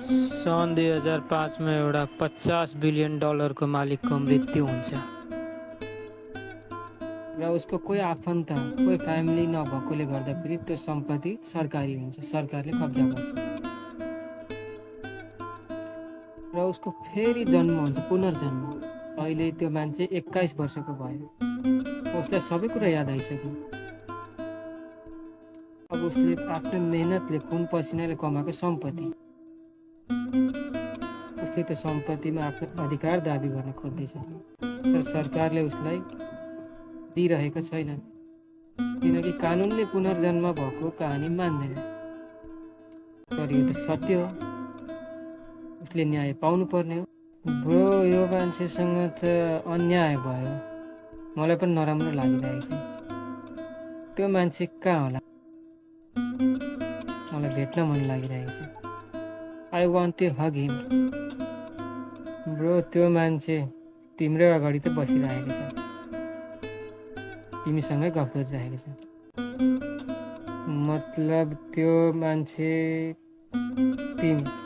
सन् 2005 मा एउटा $50 बिलियन को मालिकको मृत्यु हुन्छ र उसको कोही आफन्त कोही फ्यामिली नभएकोले गर्दा फेरि त्यो सम्पत्ति सरकारी हुन्छ, सरकारले कब्जा गर्छ र उसको फेरि जन्म हुन्छ, पुनर्जन्म। अहिले त्यो मान्छे 21 वर्षको भयो, उसलाई सबै कुरा याद आइसक्यो। अब उसले आफ्नो मेहनतले खुन पसिनाले कमाएको सम्पत्ति, उसले त्यो सम्पत्तिमा आफ्नो अधिकार दाबी गर्न खोज्दैछ तर सरकारले उसलाई दिइरहेको छैन किनकि कानुनले पुनर्जन्म भएको कहानी मान्दैन। तर यो त सत्य हो, उसले न्याय पाउनु पर्ने हो। ब्रो, यो मान्छेसँग त अन्याय भयो, मलाई पनि नराम्रो लागिरहेको छ। त्यो मान्छे कहाँ होला, मलाई भेट्न मन लागिरहेको छ। I want to hug him. Bro, त्यो मान्छे तिम्रै अगाडि त बसिरहेको छ, तिमीसँगै गफ गरिरहेको छ। मतलब त्यो मान्छे तिमी।